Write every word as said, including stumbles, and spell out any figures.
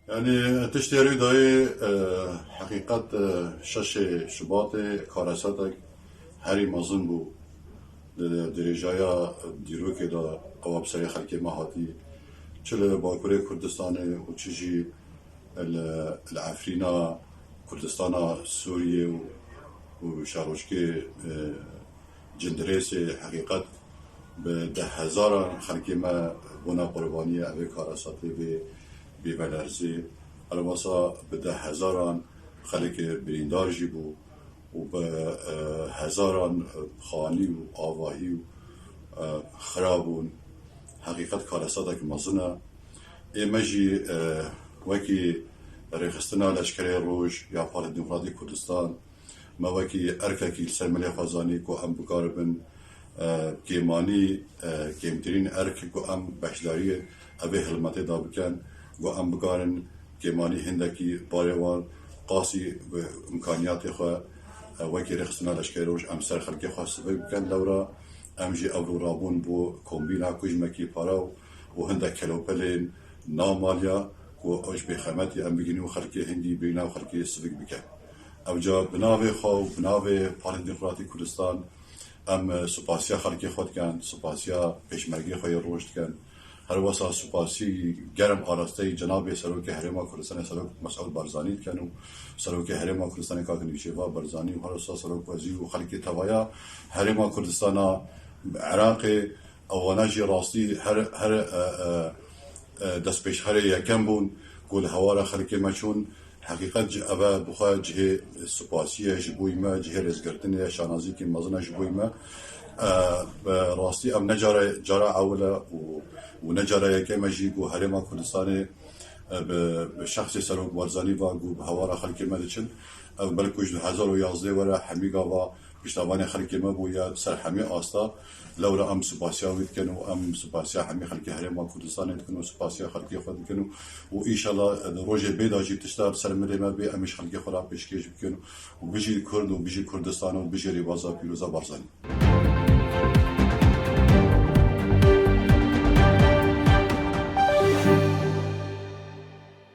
Yanî tiştê rû dayê, e, heqîqet, e, şeşê Şubatê karesetek herî mezin bû. Di dirêjaya dîrokê de ewa bi serê xelkê me hatî. Çi li Bakurê Kurdistanê û çi jî li, li Efrîna Kurdistana Sûriyê û, û şarojkê, e, Cindirêsê heqîqet bi deh hezaran xelkê me bûne qurbaniyê evê karesetê vê bêvelerzê. Helwasa bi deh hezaran xelkê birîndar jî bû û bi, e, hezaran xanî û avahî û, e, xira bûn. Heqîqet karesetek mezin e. Ê me jî, e, wekî Rêxistina Leşkerê Roj ya Partiya Demokratîk Kurdistan, me wekî erkekî li ser milê xwe zanî ku em bikaribin, e, kêmanî, e, kêmtirîn erk ku em beşdariyê evê hilmetê de bikin, ku em bikarin kêmanî hindekî barê wan qasî bi îmkaniyatê xwe, e, wekî Rêxistina Leşkerê Roj em ser xelkê xwe sivik bikin. Lewra em jî ev rû rabûn bo kombîna ku ji me kî para û hindek kelopelên namaliya ku ew ji bêxemetî em bigihînin û xelkê hindî bîna û xelkê sivik bikin. Ev ca bi navê xwe û bi navê Partiya Demokratîk Kurdistan em, e, supasiya xelkê xwe dikin, supasiya pêşmergê xwe yê roj dikin. Her wesa supasî germ arasteyî cenabê Serokê Herêma Kurdistanê Serok Mesûd Barzanî dikin û Serokê Herêma Kurdistanê Kak Nêçîrvan Barzanî û her wesa Serok Wezîr û xelkê tevaya Herêma Kurdistana Iraqê. Ewana jî rastî her, her, e, e, e, destpêşxerê yekem bûn ku li hewara xelkê me çûn. Heqîqet ji eve bi xwe cihê spasî ye ji bo me, cihê rêzgirtinê ye, şanaziyekî mezin e ji bo me. E, bi rastî em ne cara, cara ewil e û, û ne cara yekem e jî ku Herêma Kurdistanê, e, bi, bi şexsê Serok Barzanî ve ku bi hewara xelkê me diçin. Ev belku ji du hezar û yazdeh were hemî gava piştavanê xelkê me bûye ser hemî asta. Lewra em supasiya wî dikin û em supasiya hemî xelkê Herêma Kurdistanê dikin û supasiya xelkê xwe dikin û, û înşallah di rojê bê de jî tişta ser milê me bê, em ê ji xelkê xwe re pêşkêş bikin û bijî Kurd û bijî Kurdistan û bijî rêbaza pîroza Barzanî.